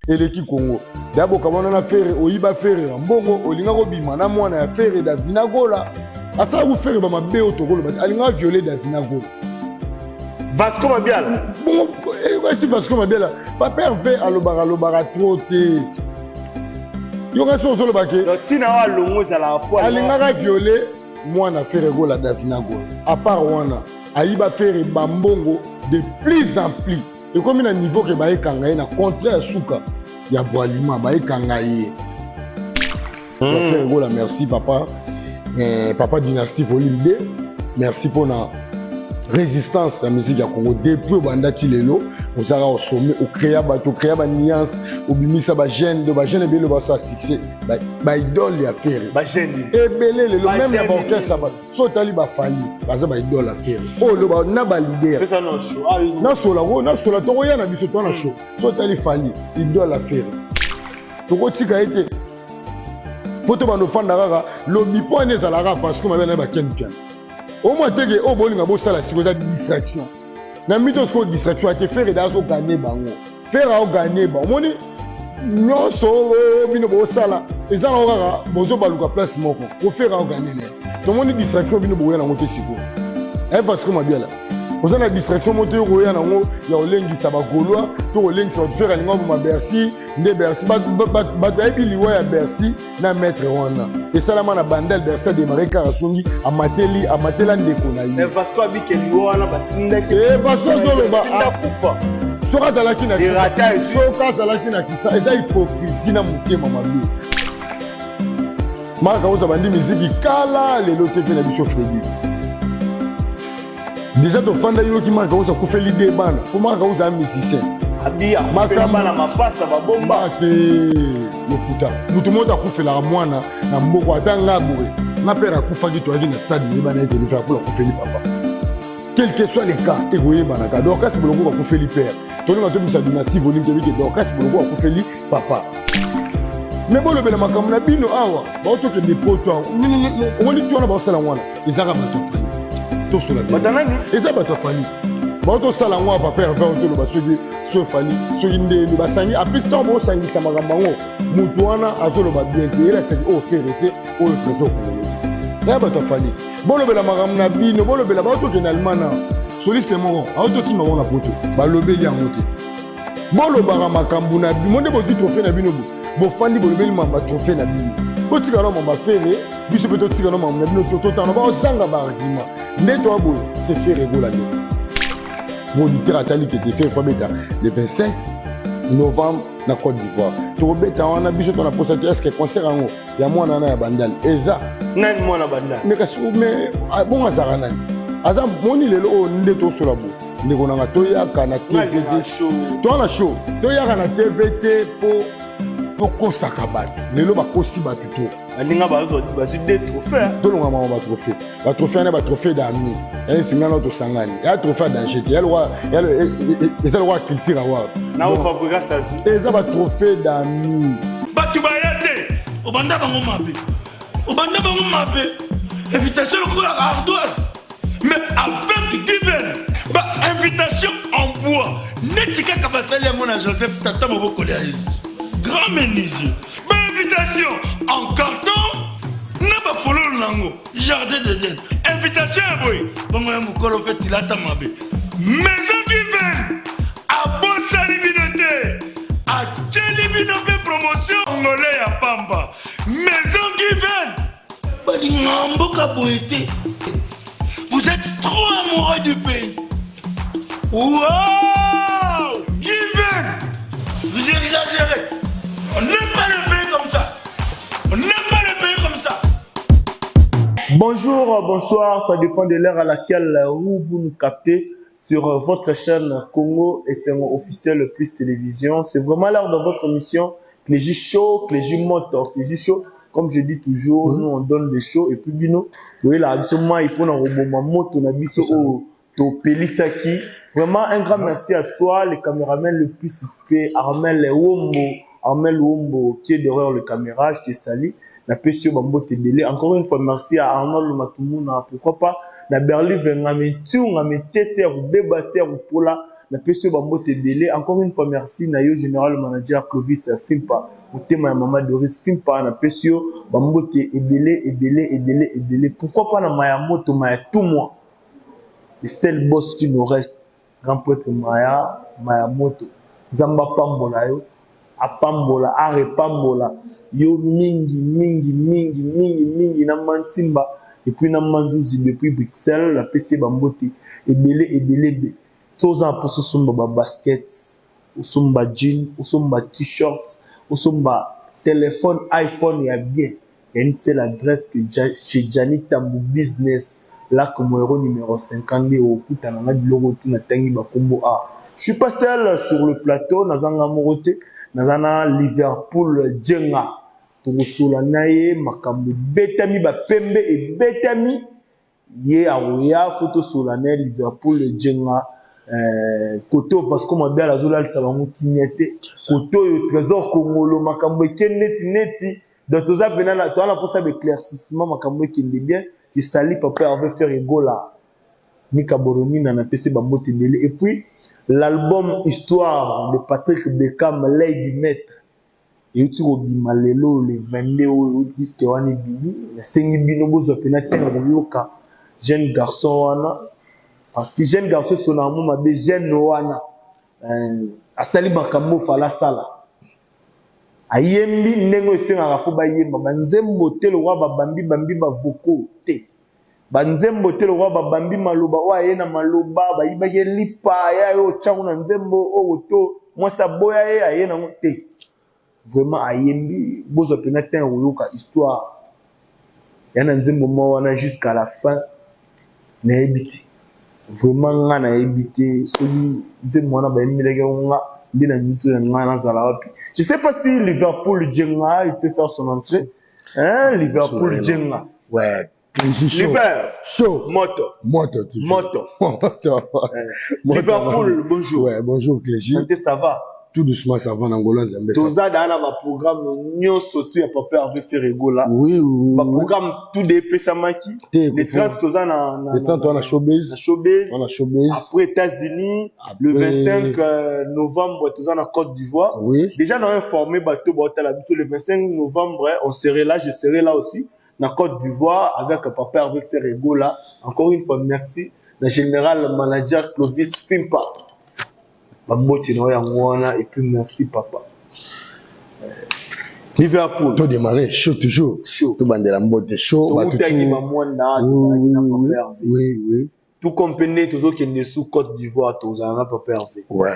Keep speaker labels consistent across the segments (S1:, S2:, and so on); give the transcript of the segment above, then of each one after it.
S1: Eleki Congo. Da bokabwana na Ferre, oyiba Ferre na mbongo, olinga kobima na mwana ya Ferre Davina Gola. Asala ku Ferre ba mabe oyo tokoloba te. Alinga violer Davina Gola.
S2: Vasco Mabiala.
S1: Bongo esi Vasco Mabiala, Papa Hervé alobaka alobaka trop te. Yoka soki ozoloba ke
S2: ntina oyo alongo ezalaka
S1: po alingaka violer mwana Ferre Gola Davina Gola. À part wana ayiba Ferre bambongo de plus en plus. Ekomi na niveau ke bayekanga ye na contrat ya suka ya Bralima, bayekanga ye. Ferre Gola, merci papa. Papa Dynastie volume 2, merci mpona résistance ya musique ya Congo depuis obanda ti lelo ozalaka osome, ocréa bato, ocréa banuance, obimisa bajeune, do bajeune ebele basala succès, baidole ya Ferre
S2: bajeune
S1: ebele lelo, même na baorchestre bato so otali bafali baza baidole ya Ferre oyo na baleader nasola ko nasola tokoya na biso to na show. So otali Fally, idole ya Ferre, tokotika ye te. Fo to bando ofanda kaka lobi mpo wana ezalaka parce que mabe na bakeni piana omwa teke oyo bolinga bosala sikoyo eza distraction na mito. Sikoyo distraction ate Ferre da azogane bango, Ferre aogane bango. Omoni nyonso oyo bino bosala eza nango kaka bozobaluka place moko po Ferre aogane na ye. Tomoni distraction bino bokoya nango te sikoyo. Aye parce que Mabiala oza na distraction moko te okoya nango ya kolengisa bagaulois to kolengisa bato. Ferre alinga oboma Bercy nde Bercy bato bayebi liwa ya Bercy na maître wana esalama na Bandal. Bercy adémarre kaka songi amateli amatela ndeko na ye.
S2: Vasco abike liwa wana batindaki.
S1: Vasco azoloba
S2: kufa.
S1: Soki azalaki na, soki azalaki na kisa, eza hypocrisie na motema mabe. Mark Auza bandi miziki kala, lelo te mpe na biso Fredi déjà tofanda yoki Mark Auza akufeli de bana po Mark Auza musicien.
S2: Bana mapasa babomba.
S1: Te, lokuta. Motu moko akufelaka mwana na mboko, ata nga boye nga père akufaki, toyaki na stade, nayebana ete Liverpool akufeli papa. Quel que soit le cas, ekoyebanaka. Dorcas Boloko akufeli père, tolinga tobimisa Dynastie volume, toyebi ke Dorcas Boloko akufeli papa. Me bolobela makambo na bino awa, baotokende poto awa, omoni ti wana baosala wana ezaka bato ya Fally. Tosola eza bato ya Fally baotosala yango awa. Papa Herve, otoloba soki so Fally, soki ndeni basangi aplis, ntango bosangisa makambo yango, motu wana azoloba bien te, elakisaki oyo Ferre te, oyo Trésor Congolais ya bato ya Fally. Bolobela makambo na bino, bolobela. Baotokende Allemagne awa, soliste moko aotokima bango na poto, balobeli yango te. Bolobaka makambo na bino nde bozwi trophée na bino, bofandi bolobeli mamba trophée na bino. Botika na mamba Ferre, biso mpe totika na mambo na bino. Totanga bazanga baargument nde toya boye. C'est Ferre Gola nde producteur atali kete Ferre fa beta le 25 novembre na Côte d'Ivoire. Tokobeta wana biso to na posa te. Est-ce concert yango ya mwana wana ya Bandal eza?
S2: Nani mwana Bandal?
S1: Mais kasi mais bongo azalaka nani? Aza moni lelo oyo nde tosola bo ndeko nanga, toyaka na TV te, toa na show, toyaka na TV te mpo tokosaka bato. Lelo bakosi bato to
S2: Baninga bazwi deux trophée.
S1: Tolonga mama batrophée, batrophée wana batrophée d'ami ya nga na tosangani, ya trophée ya danger te, eza lokwa culture award. Eza batrophée d'ami.
S3: Bato baya te, obanda bango mabe, obanda bango mabe, invitation lokola ardoise, mais avec Given, bainvitation en bois neti kaka basali yango na Joseph tata mobokoli ya Yesu, grand menuisier, bainvitation en carton na bafololo nango jardin d'Eden, invitation ya boye bongo ya mokolo mpe tilata mabe. Maison Given abosani bino te, atieli bino mpe promotion ngole ya pamba. Maison Given balinga mboka boye te. Vous êtes trop amoureux du pays. Wow, Given, vous exagérez. On n'aime pas le pays comme ça, on n'aime pas le pays comme ça.
S2: Bonjour, bonsoir, ça dépend de l'heure à laquelle où vous nous captez sur votre chaîne Congo et c'est officiel plus télévision. C'est vraiment l'heure de votre émission Clégie Show, Clégie Moto, Clégie Show. Comme je dis toujours, nous on donne des shows et puis bino, vous la biso mai pour na roboma moto na biso o topelisaki. Vraiment un grand merci à toi, le caméraman le plus suspect, Armel Wombo, Armel Wombo qui est derrière le caméra, je te salue. Napesi yo bambote ebele. Encore une fois, merci à Arnold Matumuna, pourquoi pas na Berli Vengame Ntiunga Metese ya kobeba se ya kopola. Napesi yo bambote ebele. Encore une fois, merci na yo, général manager Clovis Fimpa, motema ya mama Doris Fimpa. Napesi yo bambote ebele, ebele, ebele, ebele. Pourquoi pas na Maya Moto, Maya tout moi, le seul boss qui nous reste, grand prêtre Maya, Maya Moto. Nzambe apambola yo, apambola, arepambola yo mingi, mingi, mingi, mingi, mingi na Mantimba et puis na Manzuzi depuis Bruxelles. Napesi ye bambote ebele, ebele, ebele. So oza na mposa osomba babasket, osomba jean, osomba t-shirt, osomba téléphone iPhone ya bien, il y a une seule adresse que chez Gianni Tambu Business, Lac Moero numéro 52. Okutana na biloko tu natangi bakombo. A je suis pas seul sur le plateau, nazanga moko te, naza na Liverpool Djenga. Tokosola na ye makambo ebetami, bapembe ebetami, ye akoya. Fo tosola na ye, Liverpool Djenga. Kote oyo Vasco Mabiala azolalisa bango kimia te, kote oyo Trésor Kongolo, makambo eke neti neti. Donc toza pena, toza na mposa baéclaircissement, makambo ekende bien. Je salue papa Hervé Ferre Gola, Nika Boronina, napesi bambote ebele. Et puis l'album Histoire de Patrick Beckham, L'œil du maître, euti kobima lelo le 22 oyo. Disque wana ebimi, nasengi bino bozwa mpena ntango koyoka jeune garçon wana, parce que jeune garçon esonaka mo mabe. Jeune wana asali makambo ofala asala, ayembi ndenge oyo esengaka fo bayemba. Banzembo te lokwa babambi bambi bavoko te, banzembo te lokwa babambi maloba oyo aye na maloba bayibaki lipa ya oyo otyango na nzembo oyo to mwasi aboya ye, aye nango te. Vraiment ayembi, bozwa mpena ntango koyoka Histoire ya na nzembo moko wana jusqu'à la fin. Nayebi te, vraiment nga nayebi te soki nzembo wana bayembelaki yango nga nde na miti na nga nazala wapi. Je sais pas si Liverpool Djenga, il peut faire son entrée, hein? Liverpool Djenga.
S1: Ouais. Chaud.
S2: Liver.
S1: Chaud.
S2: Moto.
S1: Moto, toujours.
S2: Moto.
S1: Moto.
S2: Liverpool, bonjour.
S1: Ouais, bonjour Clégie.
S2: Santé, ça va?
S1: Tout doucement, ça va, Nangola Nzambe.
S2: Toza daa na baprogramme nyonso tu ya papa Hervé Ferre Gola.
S1: Oui.
S2: Baprogramme tout de epesamaki.
S1: Te,
S2: le 30 toza na
S1: Le 30, on a showbiz.
S2: Na showbiz.
S1: On a showbiz.
S2: Après États-Unis, le 25 novembre toza na Côte d'Ivoire. Déjà na informé bato baotala biso, le 25 novembre on serait là, je serai là aussi na Côte d'Ivoire avec papa Hervé Ferre Gola. Encore une fois, merci na général manager Clovis Fimpa, bambote na oyo yango wana. Et puis merci papa Liverpool.
S1: To démarrer chaud toujours.
S2: Chaud.
S1: To bandela mbote chaud.
S2: Toutaki bamwanda, tozalaki na papa Hervé. Tout comme pene tozokende su Côte d'Ivoire, tozala na papa Hervé.
S1: Ouais.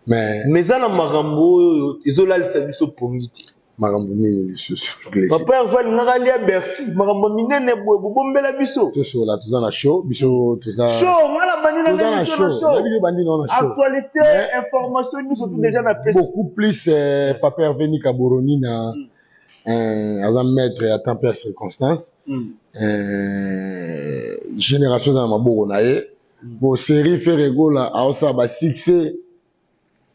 S1: Mais
S2: mais eza na makambo oyo ezolalisa biso pongi te.
S1: Makambo nini lisusu?
S2: Papa Hervé alingaka alia Bercy, makambo minene boye bobombela biso.
S1: Tosola, toza na show, biso toza
S2: Show, nga na bandi
S1: toza
S2: na
S1: na
S2: biso na
S1: show.
S2: Show.
S1: Nayebi bandi na show.
S2: Actualité, information nyonso tout déjà na pesi.
S1: Beaucoup plus papa Hervé Nika Boroni na aza maître ya temps mpe ya circonstance. Génération eza na maboko na ye. Bon, série Ferre Gola aosala basuccès.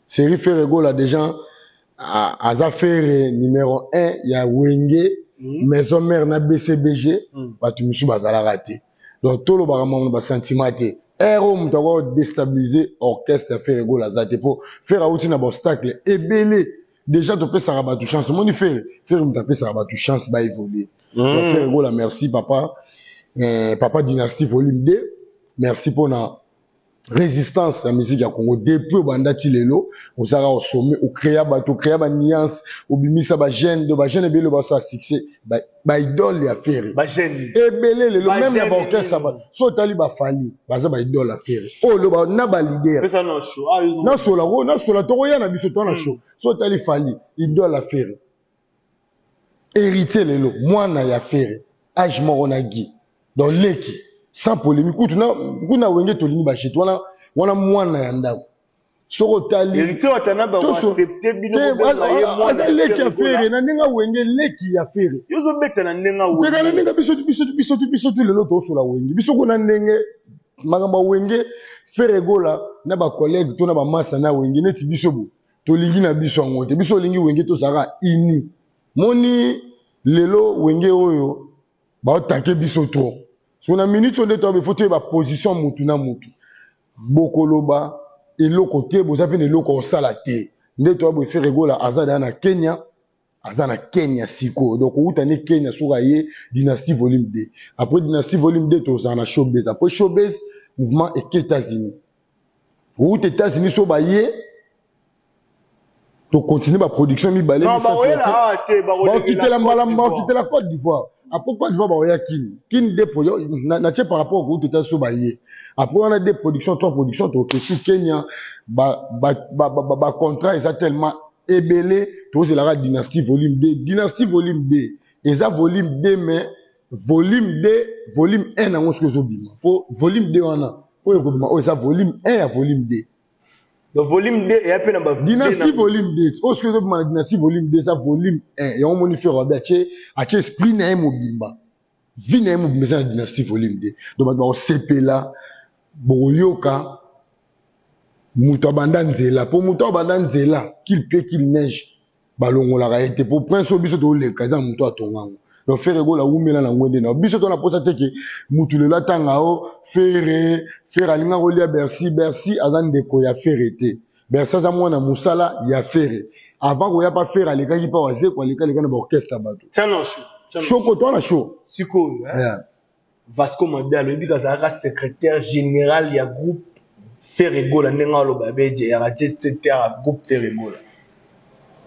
S1: Série Ferre Gola déjà aza Ferre numéro 1 ya Wenge Maison Mère na BCBG. Bato misusu bazalaka te. Donc tolobaka mambo na basentiment te. Ere oyo moto akoka déstabiliser orchestre ya Ferre Gola aza te, mpo Ferre awuti na baobstacle ebele. Déjà topesaka bato chance. Omoni Ferre, Ferre moto apesaka bato chance baévolue. Donc Ferre Gola, merci papa, papa Dynastie volume 2, merci mpona résistance ya musique ya Congo. Depuis obanda ti lelo, ozalaka osome, ocréa bato, ocréa banuance, obimisa bajeune, do bajeune ebele basala succès, baidole ya Ferre.
S2: Bajeune.
S1: Ebele lelo même na
S2: Bajeune
S1: baorchestre
S2: nini?
S1: So otali bafali, baza baidole ya Ferre oyo lelo na baleader.
S2: Pesa na show. Ah, yo.
S1: Nasola ko nasola, tokoya na biso to na show. So otali Fally, idole ya Ferre. Héritier lelo mwana ya Ferre, age moko na Guy, donc leki sans polémique kutu na kuna Wenge tolingi bashete wana wana mwana ya ndako. Soki otali
S2: Héritier Watanabe
S1: Toso
S2: accepte bino
S1: te,
S2: bobenga ye mwana
S1: aza
S2: ya
S1: leki ya
S2: Ferre Gola.
S1: Ferre na ndenge Wenge, leki ya Ferre.
S2: Yo ozobeta na ndenge
S1: teka na
S2: Wenge.
S1: ndenge biso tu lelo tosola Wenge, biso kuna ndenge makambo ya Wenge, Ferre Gola na bacollègue to na bamasa na Wenge neti biso bo tolingi na biso yango te. Biso olingi Wenge tozalaka ini moni lelo Wenge oyo baotake biso trop. So na minute oyo nde toyabe, fo toyeba position mutu na mutu bokoloba. eloko te, boza mpe na eloko kosala te. Nde toya boye, Ferre Gola aza deya na Kenya, aza na Kenya sikoyo. Donc kouta nde Kenya, soki aye, Dynastie volume 2. Après Dynastie volume 2, tozala na Showbase. Après Showbase, mouvement eke États-Unis. Kouta États-Unis, so baye, tocontinue baproduction mibale. Bakokitela mbala, bakokitela Côte d'Ivoire. Après Côte d'Ivoire, bakoya Kini. Kini de natie par rapport kouta États, so baye, après wana deux productions, trois productions, tokesu Kenya. Bacontrat eza tellement ebele. Tozelaka Dynastie volume 2. Dynastie volume 2 eza volume 2, mais volume 2, volume 1 yango soki ezobima, po volume 2 wana oyo ekobima, oyo eza volume 1 ya volume 2.
S2: Donc volume 2 eya mpe na ba
S1: Dynastie volume 2 oyo soki ezobima na Dynastie volume 2, eza volume 1 yango. Moni Ferre abe atie esprit na ye mobimba, vie na ye mobimba eza na Dynastie volume 2. Donc bato bakosepela, bokoyoka moto abanda nzela, mpo moto abanda nzela, qu'il pleut, qu'il neige, balongolaka ye te. Po prince oyo biso toleka eza moto atongango. Donc Ferre Gola wumela na ngwende na biso. Tona posa te ke mutu lelo atanga o Ferre, Ferre alinga kolia Bercy. Bercy aza ndeko ya Ferre te. Bercy aza mwana mosala ya Ferre. Avant koya pa Ferre, alekaki mpa Wazeko, aleka aleka na baorchestre ya bato. Shoko to wana show.
S2: Sikoyo, Vasco Mabiala, oyebi azalaka secrétaire général ya groupe Ferre Gola, ndenge aloba beje ya jet set ya groupe Ferre Gola.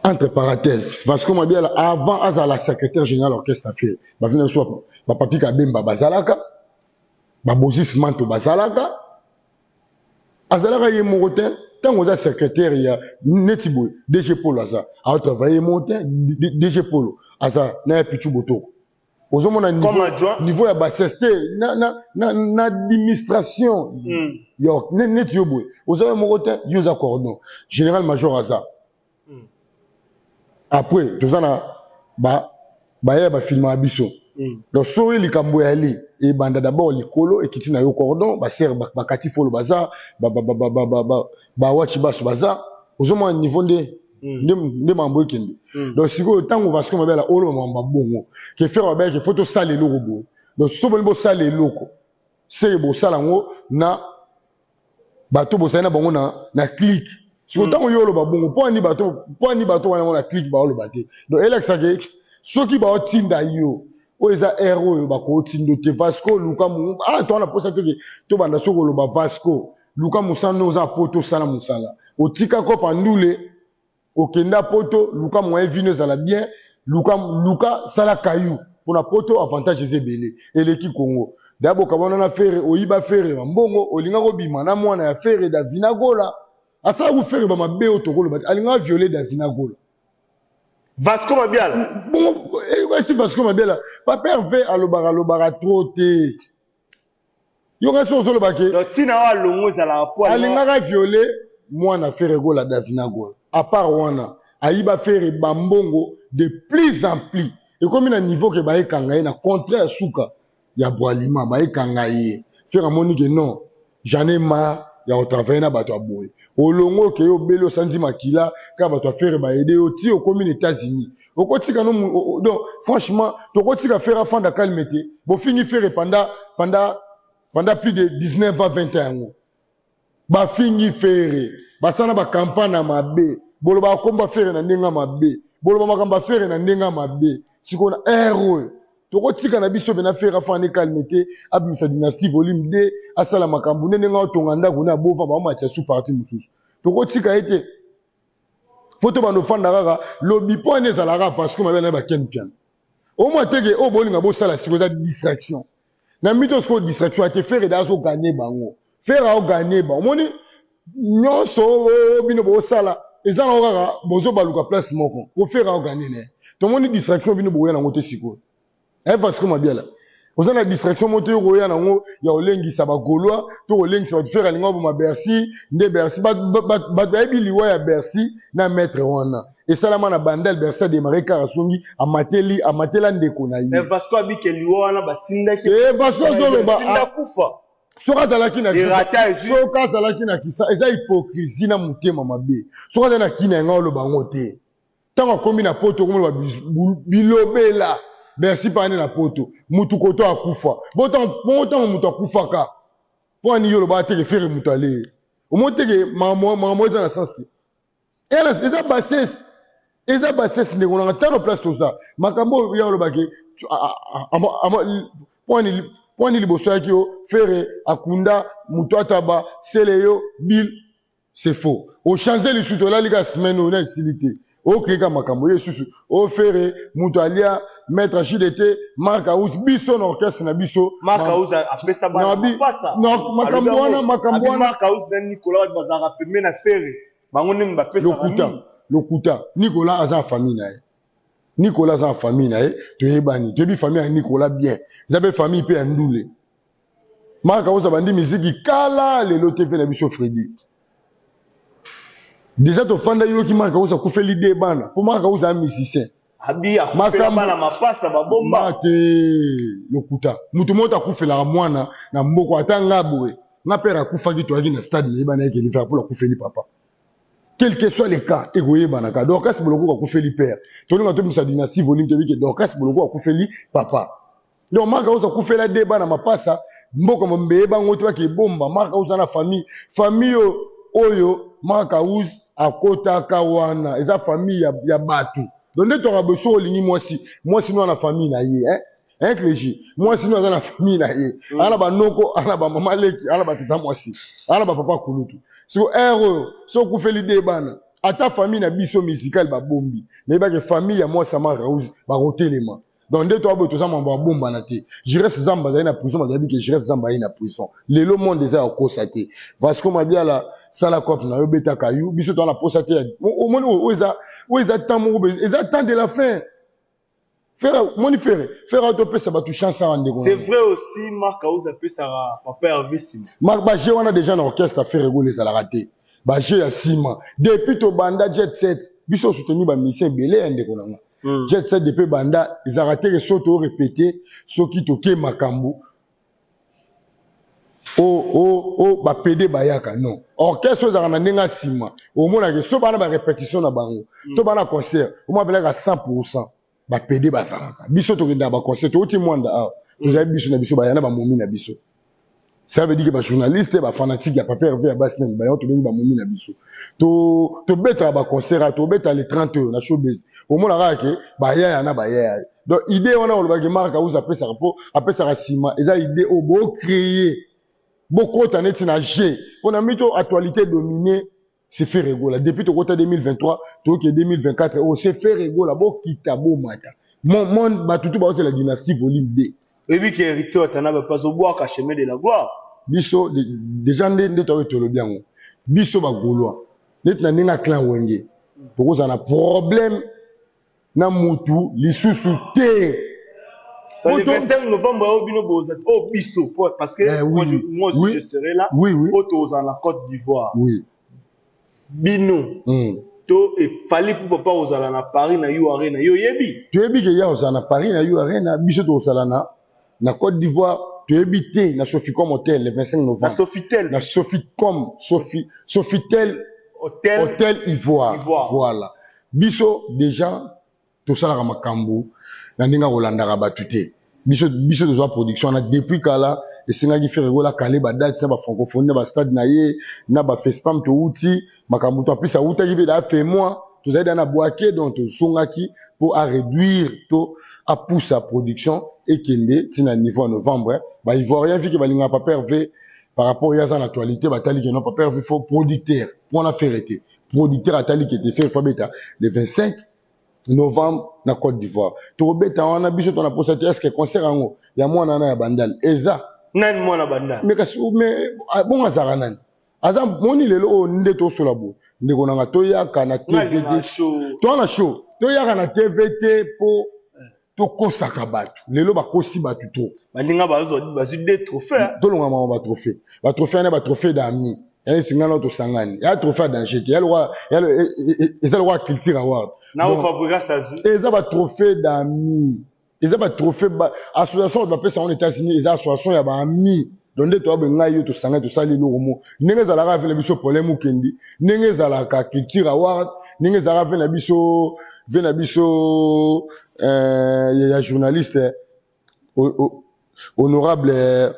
S1: Entre parenthèses, Vasco Mabiala, avant azala secrétaire général orchestre Ferre, bavina biso bapapi Kabemba bazalaka, babosis Manto bazalaka, azalaka ye moko te. Ntango oza secrétaire ya neti boye, DG Polo aza aotravaille ye moko te. DG Polo aza na ya Pichu Botoko, ozomona niveau ya bassesse te na administration ya neti yo boye, oza yo moko te. Yo oza cordon général major aza. Après toza na baya bafilmaka biso. Donc soki likambo ya li ebanda d'abord likolo, ekiti na yo cordon, basere bakati folo baza, bawachi baso baza, ozomona niveau nde nde makambo ekende. Donc sikoyo, ntango Vasco Mabela oloba makambo bongo ke Ferre babelaki, faut tosala eloko boye. Donc so bolingi bosala eloko, seke bosala yango na bato bozali na bango na clique. Sikoyo ntango yo oloba bongo, mpo ani bato wana yango na clique baoloba te? Donc elakisaka soki baotinda yo, oyo eza aire oyo bakotinda te. Vasco, luka ah, to wana mposa teke tobanda. Soki oloba Vasco, luka mosala nde oza po tosala mosala, otika kopa ndule, okenda poto, luka moyen vino ezala bien, luka luka sala kayu mpona poto, avantage eza ebele eleki Congo. Daya bokabwana na Ferre, oyiba Ferre bambongo, olinga kobima na mwana ya Ferre Davina Gola, asala ku Ferre bamabe oyo tokoloba te, alinga viole Davina Gola.
S2: Vasco Mabiala.
S1: Bongo esi Vasco Mabiala, papa Herve alobaka alobaka trop te. Yoka so ozoloba ke
S2: ntina oyo alongo ezalaka po
S1: alingaka viole mwana Ferre Gola, Davina Gola. À part wana, ayiba Ferre bambongo de plus en plus, ekomi na niveau ke bayekanga ye na contrat ya suka ya Bralima, bayekanga ye. Ferre amoni ke non, j'en ai marre ya kotravaille na bato ya boye. Olongo, okeye, obeli, osanzi makila, kaka bato ya Ferre baede yo ti okomi na États-Unis. Okotika no. Donc franchement, tokotika Ferre afanda calme te. Bofingi Ferre pendant plus de 19 ans, 20 ans yango bafingi Ferre, basala bacampagne ya mabe, boloba akomba Ferre na ndenge ya mabe, boloba makambo ya Ferre na ndenge ya mabe. Sikoyo na aire oyo, tokotika na biso mpena Ferre afanda calme te, abimisa Dynastie volume 2, asala makambo nde ndenge aotonga ndako na bova baomatia su parti mosusu. Tokotika ye te. Fo tobanda ofanda kaka lobi mpo wana ezalaka Vasco Mabe na bakene piano omwa teke oyo bolinga bosala. Sikoyo eza distraction na mito. Sikoyo distraction ate Ferre da azoganye bango, Ferre aoganye bango. Omoni nyonso oyo bino bosala eza nango kaka bozobaluka place moko po Ferre aoganye na ye. Tomoni distraction bino bokoya nango te. Sikoyo Vasco Mabiala oza na distraction moko te okoya nango ya kolengisa bagaulois to kolengisa bato. Ferre alinga oboma Bercy nde Bercy, bato bayebi liwa ya Bercy na maître wana esalama na Bandal. Bercy adémarre kaka songi amateli, amatela ndeko na ye.
S2: Vasco abike liwa wana batindaki.
S1: Vasco azoloba.
S2: Kufa.
S1: Soki azalaki na, soki azalaki na kisa, eza hypocrisie na motema mabe. Soki azali na kini yanga, oloba yango te. Ntango akomi na poto, okomoloba bilobela. Bercy mpa ane na poto, mutu koto akufa bongo. Ntango mutu akufaka, mpo ani yo olobaka teke Ferre mutu ale? Omoni te ke makambo eza na sens te. Eza bassesse, eza bassesse, ndeko nanga. Tano place toza makambo oyo ya olobaki pwani liboso yaki yo Ferre akunda moto ataba sele yo bill, c'est faux. Ochange lisusu, tolali kaka semaine oyo na esili te, okeka makambo ye lisusu o Ferre moto alia maître JDT Mark House, biso na orchestre na biso.
S2: Mark House apesa bana mapasa.
S1: Makambo wana, makambo wana.
S2: Mark House na Nicolas bato bazalaka pembe na Ferre, bango ndenge bapesaka.
S1: Lokuta, lokuta. Nicolas aza na famille na ye, Nicolas aza na famille na ye, toyebani, toyebi famille ya Nicolas bien, eza mpe famille mpe ya ndule. Mark House abandi miziki kala, lelo te. Mpe na biso Fredi déjà tofanda, yoki Mark House akufeli de bana, mpo Mark House aza musicien.
S2: Abi akufela bana mapasa, babomba.
S1: Te, lokuta. Moto moko akufelaka mwana na mboko, ata nga boye, nga père akufaki, toyaki na stade, nayebana eke Liverpool akufeli papa. Quel que soit le cas, ekoyebanaka. Dorcas Boloko akufeli père, tolinga tobimisa Dynastie Volume, toyebi ke Dorcas Boloko akufeli papa. Donc Mark House akufela de bana mapasa, mboka mombe eyebango te, bake ebomba. Mark House na famille, famille oyo Mark House akotaka wana eza famille ya bato. Donc nde toka boye, soki olingi mwasi, mwasi no na famille na ye, hein? Hein, Clégie, mwasi no aza na famille na ye, aza na banoko, aza na bamama leki, aza na batata mwasi, aza na bapapa kulutu. Siko ere oyo so okufeli de bana, ata famille na biso musicale babombi, nayebake famille ya mwasi ya Mark House bakotelema. Donc nde toya boye, toza mambo ya bombana te. Jires Zamba azali na prison, bazali ke Jires Zamba aye na prison. Lelo monde eza ya kokosa te. Vasco Mabiala, sala cope na yo, beta kayu. Biso toza na posa te. Omoni oyo eza temps moko, eza temps de la fin. Ferre, moni Ferre, Ferre atopesa bato chance awa, ndeko.
S2: C'est vrai aussi, Mark House apesaka papa Hervé nsima.
S1: Mark, baje wana déjà na orchestre Ferre Gola ezalaka te, baje ya nsima. Depuis tobanda Jet Set, biso osoutenir bamusicien ebele ya ndeko na nga. Jet Set depuis banda ezalaka te ke so torépéter, soki toke makambo o bapede bayaka. Non, orchestre ezalaka na ndenge ya nsima. Omonaka so bana barépétition na bango to bana concert, omona pelaka 100 bapede bazalaka. Biso tokendaka baconcert, touti Mwanda awa, tozali biso na biso, baya na bamomi na biso. Ça veut dire que bajournaliste, bafanatique ya papa Hervé, ya basi nani bayango, tobengi bamomi na biso. Tobetaka baconcert, tobeta le 30 oyo na Showbase, omona kaka ke bayaya na bayaya. Donc idée wana olobaki Mark House apesaka mpo apesaka nsima, eza idée oyo bocréer, bokota neti na g mpona mito actualité domine. C'est Ferre Gola depuis tokota 2023, toyoke 2024 oyo, c'est Ferre Gola. Bokita, bomata, mon bato tu baozela Dynastie Volume 2.
S2: Oyebi ke Héritier Watanabe mpe azobwaka Chemin de la gloire.
S1: Biso déjà nde toyoki, tolobi yango, biso bagaulois neti na ndenge ya clan Wenge, tokozala na problème na mutu lisusu te.
S2: Le 25 novembre oyo bino boza oyo biso, parce que
S1: eh, oui,
S2: moi, je, moi aussi je serai là.
S1: Oui.
S2: Oyo tozala na Côte d'Ivoire. Bino to efali mpo papa kozala na Paris na U Arena, yo oyebi.
S1: Toyebi ke ya kozala na Paris na U Arena, biso tozala na Côte d'Ivoire, toyebi te, na Soficom Hotel le 25 novembre.
S2: Na Sofitel.
S1: Na Soficom, Sofitel.
S2: Hotel.
S1: Hotel Ivoire.
S2: Ivoire.
S1: Voilà, biso déjà tosalaka makambo na ndenge akolandaka bato te. Biso tozwa production wana depuis kala. Esengaki Ferre Gola kale badate na bafrancophonie, na bastade na ye, na bafespam. Touti makambo to, en plus awutaki mpe daa fait mois, tozali da na bwake. Donc tozongaki mpo aréduire to apusa production ekende ntina niveau ya novembre. Baivoirien fike balingaka papa Hervé par rapport ye aza na actualité, batali ke non, papa Hervé faut producteur mpona Ferre te, producteur atali ke te, Ferre faut abeta le 25 novembre na Côte d'Ivoire. Tokobeta wana, biso tona posa te. Est-ce concert yango ya mwana wana ya Bandal eza?
S2: Nani mwana Bandal?
S1: Mais kasi, mais bongo azalaka nani? Aza moni lelo oyo nde tosola boye, ndeko nanga, toyaka na TV te, toya na show, toyaka na TV te mpo tokosaka bato. Lelo bakosi bato trop.
S2: Baninga bazwi deux trophée.
S1: Tolonga mama batrophée, batrophée wana batrophée d'ami, yani singa na tosangani, ya trophée ya danger te, eza lokwa Culture Award. Eza batrophée d'ami, eza batrophée association bato bapesa yango na États-Unis, eza association ya baami. Donc nde toya boye, ngai yo tosangani, tosali eloko mo ndenge ezalaka ve na biso problème okendi, ndenge ezalaka Culture Award, ndenge ezalaka ve na biso ya journaliste honorable.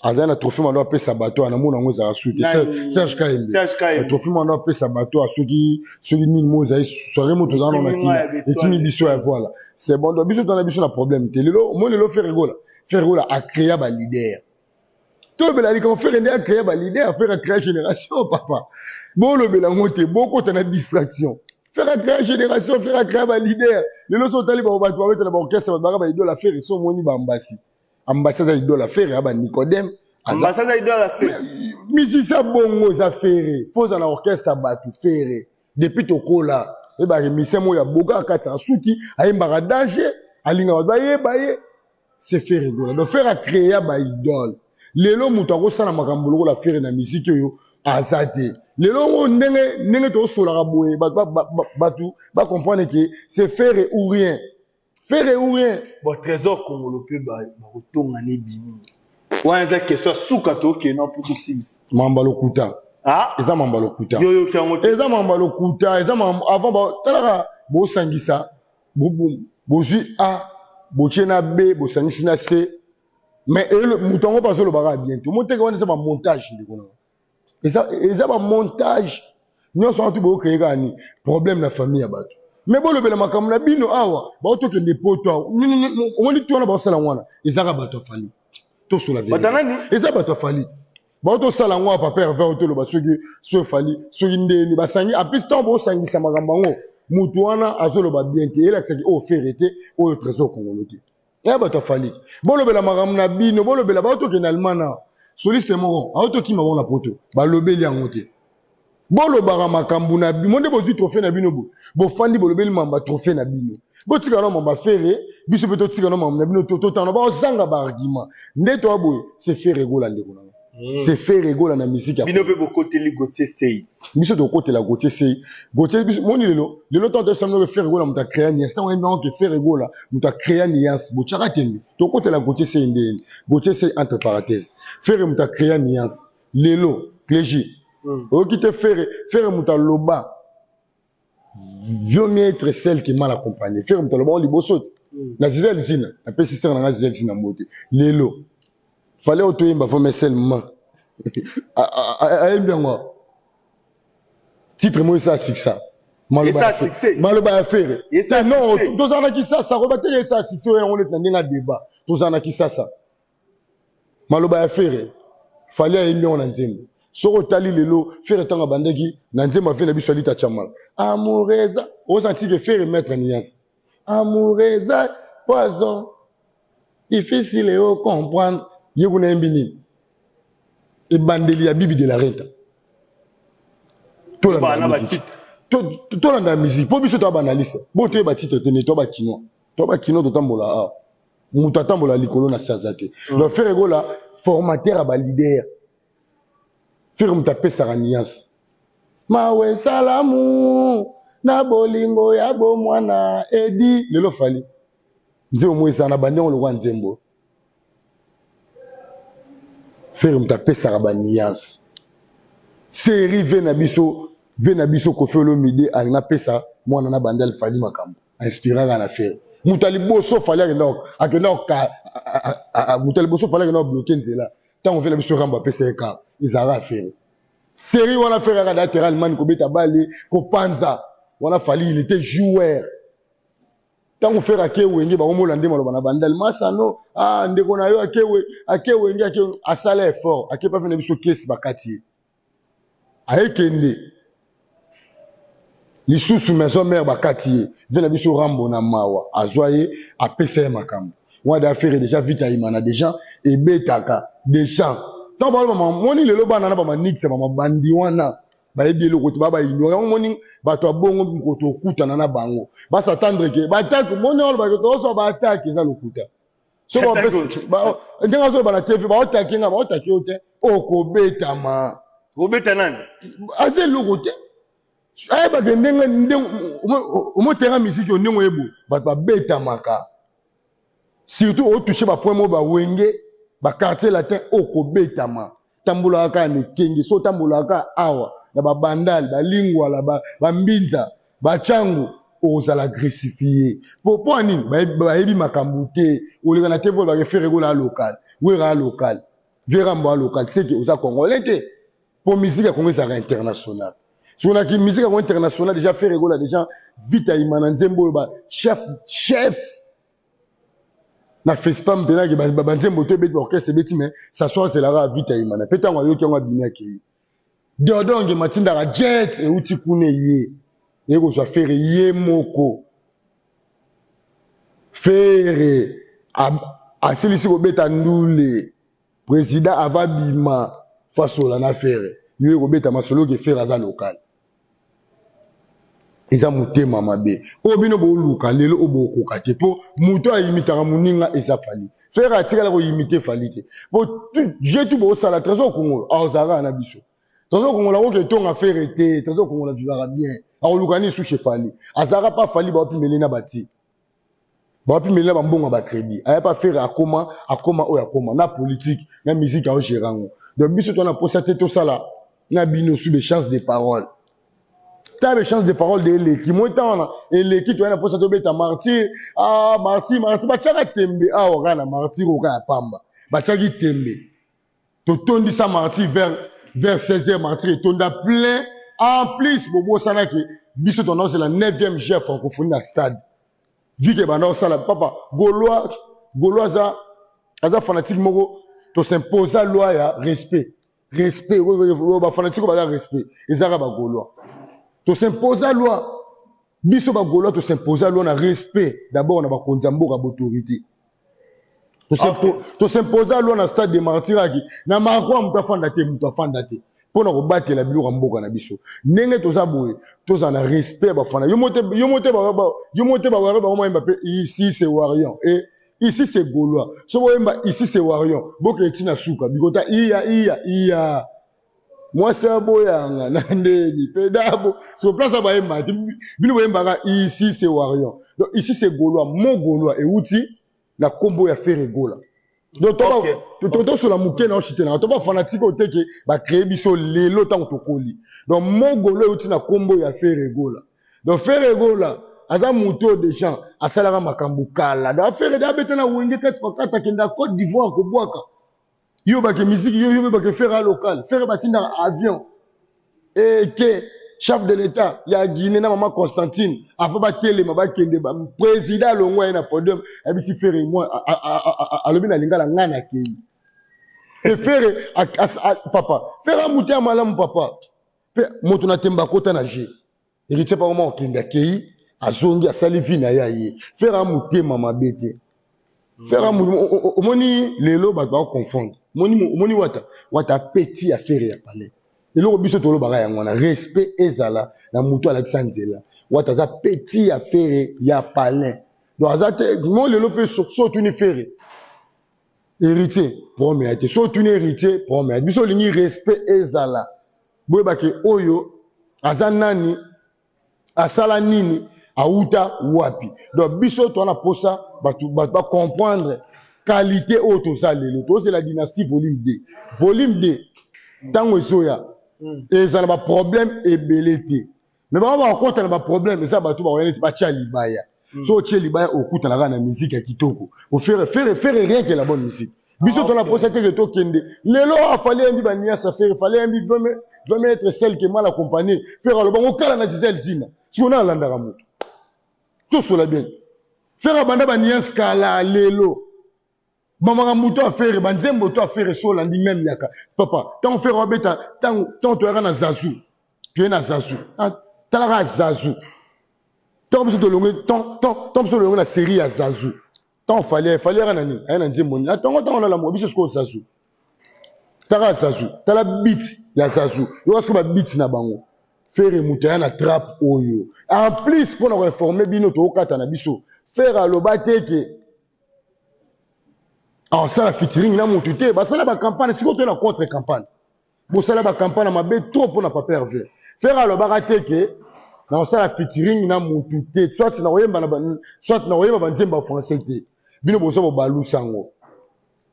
S1: Azali na trophée mando apesa bato wana, namona yango ezalaka su te. Serge Kayembe, trophée mando apesa bato ya soki soki nini mo ezali soirée mo tozala nano na kina ekimi biso ya voilà, c'est bon. Donc biso tozala biso na problème te. Lelo omoni, lelo Ferre Gola, Ferre Gola acréa ba leader. Tolobela likambo Ferre nde acréa ba leader. Ferre acréa génération, papa. Bolobela yango te, bokota na distraction. Ferre acréa génération, Ferre acréa ba leader. Lelo so otali bango, bato babetela baorchestre, bato baka baidole Ferre. So omoni bambasi, ambasi aza idole Ferre, ya banicodème.
S2: Ambasi aza idole Ferre.
S1: Musicien bongo eza Ferre, fo oza na orchestre ya bato. Ferre depuis tokola, oyebaka musicien moko ya boga kati ya suki, ayembaka danger, alingaka bato bayeba ye, c'est Ferre Gola. Donc Ferre acréa baidole. Lelo moto akosala makambo lokola Ferre na misiki oyo aza te. Lelo ngo ndenge ndenge tosolaka boye, bato bacomprendre ke c'est Ferre ou rien, Ferre ou rien.
S2: Bon, Trésor Kongolo mpe bakotonga na ebimi wana, eza question ya suka, tokende mpo tosilisa.
S1: Mamba lokuta. Eza mamba lokuta.
S2: Yo yoki yango te?
S1: Eza mamba lokuta, eza mamba avant. Talaka, bosangisa, bozwi A, botie na B, bosangisi na C, mais moto yango mpe azolobaka bientôt moteke wana. Eza bamontage, ndeko nanga, eza bamontage nyonso wana. Tu bocréer kaka ni problème na famille ya bato, mais bolobela makambo na bino awa. Baotokende poto awa, omoni ti wana baosala wana, ezaka bato ya Fally. Tosola, eza bato ya Fally baotosala yango. Papa Herve, otoloba soki so Fally, soki ndeni basangi. En plus, ntango bosangisa makambo yango, motu wana azoloba bien te, elakisaki oyo Ferre te, oyo Trésor Kongolo te, eya bato ya Fally. Bolobela makambo na bino, bolobela. Baotokende Allemagne awa, soliste moko aotokima bango na poto, balobeli yango te. Bolobaka makambo na bino nde bozwi trophée na bino. Boye bofandi, bolobeli mamba trophée na bino, botika na mamba Ferre. Biso mpe totika na mambo na bino, totanga bazanga baargument nde toya boye. C'est Ferre Gola, ndeko nanga, c'est Ferre Gola na musique.
S2: Bino mpe bokoteli Gautier Sey?
S1: Biso tokotela Gautier Sey. Gautier, biso moni lelo, lelo ntango toyebisa ke Ferre Gola moto acréa nuance, ntango oyembi yango ke Ferre Gola moto acréa nuance, botyaka tembe. Tokotela Gautier Sey ndeni? Gautier Sey, entre parenthèse, Ferre moto acréa nuance. Lelo Clégie, oyoki te? Ferre, Ferre moto aloba vaut mieux être seul que mal accompagné. Ferre moto aloba ngo liboso te na Zizel Zina. Napesi sere nanga Zizel Zina mbote. Lelo fallait oyo toyemba vaut mieux seulement, ayembi yango, titre moko esa succès. Maloba ya Ferre, non, tozala na Kisasa, koyeba teke esa succès oyo yango neti na ndenge ya débat. Tozala na Kisasa, maloba ya Ferre, Fally ayembi yango na nzembo. Soki otali lelo Ferre, ntango abandaki na nzembo ave na biso Alita Chamala, amour eza, osanti ke Ferre maître nuance. Amour eza poison difficile o comprendre. Ye kuna yembi nini? Ebandeli ya Bibi de la Renta. Tolanda musique mpo biso toya baanalyste. Bo toyeba titre te, me toya bakinois, toya bakinois, totambola awa, moto atambola likolo na se aza te. Donc Ferre Gola, formateur ya baleader. Ferre moto apesaka nuance. Mawe salamu na bolingo ya bomwana edi. Lelo Fally, nzembo mo ezala na bandengo lokwa nzembo. Ferre moto apesaka banuance. Série ve na biso, ve na biso Koffi Olomide alingi apesa mwana na Bandal Fally makambo, ainspiraka na Ferre. Moto ya liboso Fally akenda, moto ya liboso Fally akenda kobloquer nzela ntango ve na biso Rambo apesa ye kaka, ezalaka Ferre. Série wana Ferre aka da terrain Allemagne kobeta bale kopanza wana. Fally, il était joueur ntango Ferre ake Wenge. Bakomola nde maloba na Bandal masano. Ah, ndeko na yo ake Wenge, ake asala effort, ake pa fe na biso kesi bakati ye, ayekende lisusu Maison Mère, bakati ye. Ve na biso Rambo na mawa azwa ye, apesa ye makambo wana. Da Ferre déjà vite ayimana déjà ebetaka déjà. Ntango baloba, moni lelo bana na bamanix bamabandi wana bayebi eloko te, baa baignorer yango. Moni bato ya bongo, mokoto okutana na bango, basatendre ke baattaque. Moni olobake tozwa baattaque, eza lokuta. Ndenge azoloba na TV, baotake nga, baotake yo te, okobetama.
S2: Obeta nani?
S1: Aza eloko te. Ayebake ndenge omotera misiki oyo, ndenge oyebo bato babetamaka, surtout otouche bapoint moko, bawenge, baquartier latin, okobetama. Tambolaka kaka na ekenge, so otambolaka kaka awa na babandale, balingwala, bambinza, bachango, okozala agressifie. Po ya nini? Bayebi makambo te. Oleka na te mpo bake Ferre Gola local, Wera local. Vieux Rambo a local, c'est que oza congolais te. Po musique ya Congo ezalaka international. Soki naki musique ya Congo international déjà Ferre Gola déjà vita imana nzembo oyo ba chef chef na Fespam mpe naki ba nzembo to ebeti ba orchestre ebeti mais s'asseoir azelaka vita imana pe ntango ayoki yango abimi akei. Dodon Ngema atindaka jet euti kuna eye eye kozwa Ferre ye moko. Ferre asilisi kobeta ndule President ava bima fasola na Ferre yo ye kobeta masolo ke Ferre aza local eza motema mabe oyo bino boluka lelo oyo bokoka te po moto ayimitaka moninga eza Fally Ferre atikala koyimite Fally te po jeu tout bosala Trésor Kongolo azalaka na biso Trésor Kongolo akoki etonga Ferre te Trésor Kongolo avivaka bien akoluka nini su chez Fally azalaka pa Fally bawapimele na bati bawapimeli na bambongo ya bacredit aya pa Ferre akoma akoma oyo akoma na politique na musique ao gérer yango donc biso toza na posa te tosala na bino sous des chances de parole ta be chance de parole de eleki moi ntango wana eleki toya na posa tobeta martyr ah martyr martyr batiaka tembe awa kaka na martyr oyo kaka ya pamba batiaki tembe totondisa martyr vers 16 heures martyr etonda plein en plus bobosanaki biso tondosela 9e jeu francophonie na stade vu que banda osala papa gaulois gaulois aza aza fanatique moko tosimposa loi ya respect respect bafanatique baza respect ezaka bagaulois tosimposa loi biso bagaulois tosimposa loi na respect d'abord na bakonzi ya mboka baautorité tosimposa loi na stade de martyr aki na marquoi moto afanda te moto afanda te mpo na kobatela biloko ya mboka na biso ndenge toza boye tozala na respect ya bafana yo mote bawari bango mayemba mpe ici c'est warrior e ici c'est gaulois so boyemba ici c'est warrior bokee ti na suka bikota iya iya iya mwasi aboyanga na ndeni mpe dabo so place abayemba te bino boyembaka ici c'est warrior donc ici c'est gaulois mo gaulois euti na nkombo ya Ferre Gola donc tosola moke na oshite nanga to bafanatike oyo teke bacree biso lelo ntango tokoli donc mogolo euti na nkombo ya Ferre Gola donc Ferre Gola aza moto oyo deja asalaka makambo kala donc Ferre de abeta na wenge 4 x 4 akenda Côte d'Ivoire kobwaka yo bake musique yo yo bake Ferre local Ferre batindaka avion eke chef de l'état ya Guinée na mama Constantine avant batelema bakende président alongwa ye na podium ayebisi Ferre moi alobi na lingala ngai nakei e Ferre papa Ferre amutu ya malamu papa mpe moto na temba akota na jeu Héritier pakoma kokende akei azongi asali vie na ye aye Ferre amotema mabe te Ferre omoni lelo bato bakoconfondre omoni wata wata petit ya Ferre ya palais eloko biso tolobaka yango wana respect ezala na motu alakisa nzela wata aza petit ya Ferre ya palais donc aza te mo lelo mpe so otuni Ferre héritier problème ya te so otuni héritier problème ya biso olingi respect ezala boyebake oyo aza nani asala nini awuta wapi donc biso toza na posa bato bacomprendre qualité oyo toza lelo tozela dynastie volume 2 volume 2 ntango ezoya ezala baproblème ebele te mais bango bakokɔta na baproblème eza bato bakoya neti batya libaya so otie libaya okutana kaka na musique ya kitoko oFerre Ferre Ferre rien que la bonne musique biso tona posa teke tokende lelo afali yembi baniasa Ferre fallait yembi vaut mieux être seul que mal accompagné Ferre alobango kala na Gisèle Zina sikoyo na alandaka moto tosola bien Ferre abanda baniance kala lelo bamaka moto aFerre banzembo to aFerre so olandi même yaka papa ntango Ferre wabeta ntango toyaka na zazu toye na zazu talaka zazu ntango biso tolonge ntango biso tolonge na série ya zazu ntango Fally Fally yaka na nini aye na nzembo nini ntango ntango nalamuka biso sikoyo zazu taka zazu tala beat ya zazu yoka sikoyo babeat na bango Ferre moto aya na trap oyo en plus mpona koinformer bino tookata na biso Ferre aloba te ke asala featuring na motu te basala bacampagne sikoyo toye na contre campagne bosala bacampagne ya mabe trop mpona papa Hervé Ferre alobaka te ke na kosala featuring na motu te soit na koyemba soit na koyemba banzembo ya français te bino boza bobalusa yango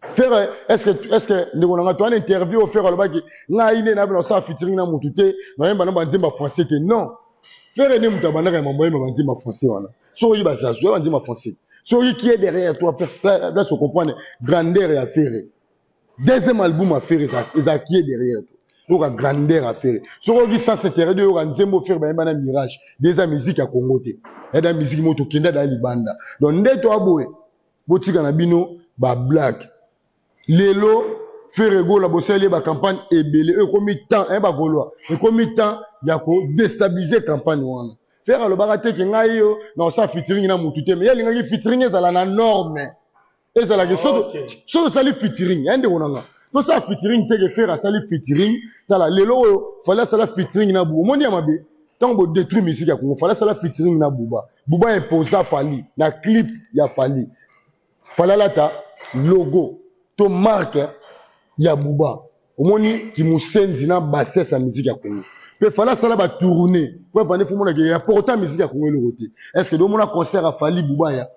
S1: Ferre est ce que ndeko na nga towana interview oyo Ferre alobaki ngai nde nayebi na kosala featuring na motu te nayemba na banzembo ya français te non Ferre nde moto abandaka ya mambo ayemba banzembo ya français wana soki oyi bazazu ya banzembo ya français soki qui est derrière toi place ocomprendre grandeur ya Ferre. Deuxième album ya Ferre ezalaki ye derrière to yoka grandeur ya Ferre. Soki oyoki sans intérêt de yoka nzembo Ferre bayemba na Mirage, eza musique ya Congo te, eza musique moko tokenda da libanda. Donc nde to aboye botika na bino ba blague. Lelo Ferre Gola bosali ye ba campagne ebele, oyo ekomi temps hein, ba Gaulois, ekomi temps ya ko destabiliser campagne wana. Ferre alobaka te ke ngai yo na osala featuring na mutu te, mais ye alingaki featuring ezala na norme, ezalaki soki osali featuring ya ndeko na nga, tosala featuring te ke Ferre asali featuring. Tala lelo oyo Fally asala featuring na Buba, omoni ya mabe ntango bodétruire musique ya Congo. Fally asala featuring na Buba, Buba imposa Fally na clip ya Fally. Fally alata logo to marque ya Buba, omoni kimusenzi na bassesse ya musique ya Congo. Mpe Fally asala batournée po evandi, fo monake ya porta musique ya Congo eloko te. Est ce que domona concert ya Fally Buba ya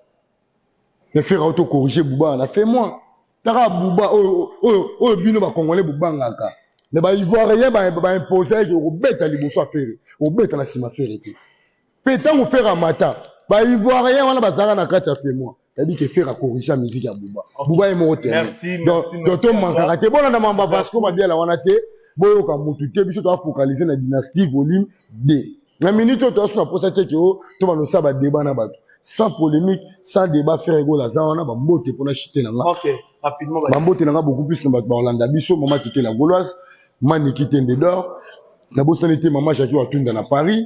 S1: mais Ferre auto corriger Buba na fait moi taka Buba oyo oyo oyo bino bacongolais bobangaka, mais baivoirien baimpose eke okobeta liboso ya Ferre, okobeta na nsima Ferre te. Mpe ntango Ferre amata, baivoirien wana bazalaka na kati ya fait moi yabi ke Ferre acorrige musique ya Buba, Buba ye moko te. Donc tomankaka te, bolanda mamba Vasco Mabiala wana te, boyoka mutu te. Biso toafocaliser na Dynastie volume 2 na minute oyo. Toaso na posa te ke o tobanda osala badébat na bato, sans polémique, sans débat. Ferre Gola aza wana, bambote mpona chite na nga. Bambote na nga beaucoup plus na bato bakolanda biso: mama Tite la Gauloise, Maniki Tende d'or, nabosani te mama Jacki Watunda na Paris,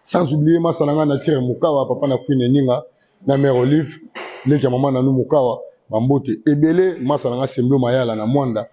S1: sans oublier masala nga na tire Mokawa, papa na Queen Eninga na mère Olive, leki ya mama Nanu Mokawa, bambote ebele. Masala nga Semblo Mayala na Mwanda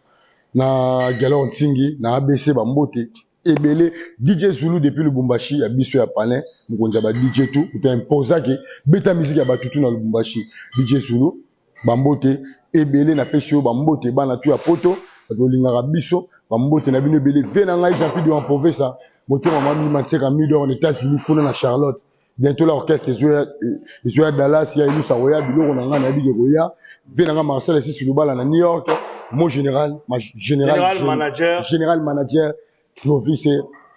S1: na Galor Ntingi na ABC, bambote ebele. DJ Zulu depuis Lubumbashi ya biso ya palin, mokonzi ya ba DJ tout, moto imposaki beta musique ya batutu na Lubumbashi. DJ Zulu, bambote ebele napesi oyo, bambote bana tu ya Poto, bato olingaka biso, bambote na bino ebele. Ve na ngai Jean-Pierre de Povesa, motema mamima ntieka Midor na États-Unis kuna na Charlotte. Bientôt la orchestre ezoya Dallas ya Elusa koya biloko na ngai, nayebi ke koya. Ve na ngai Marcel Esisi Lubala na New York, mon général, ma général,
S2: général manager,
S1: général manager Clovis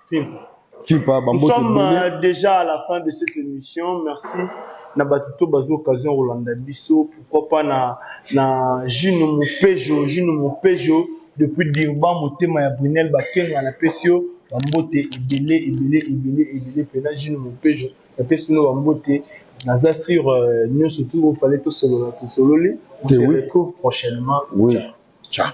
S1: Fimpa.
S2: Nous sommes déjà à la fin de cette émission. Merci na bato to bazwa occasion kolanda biso. Pourquoi pas na Jino Mopejo, Jino Mopejo depuis Durban, motema ya Brunel Bakenga, napesi yo bambote ebele ebele ebele ebele mpena. Jino Mopejo, napesi no bambote. Naza sur nyonso tu ofale tosolola, tosololi. On se retrouve prochainement.
S1: Oui. Ciao.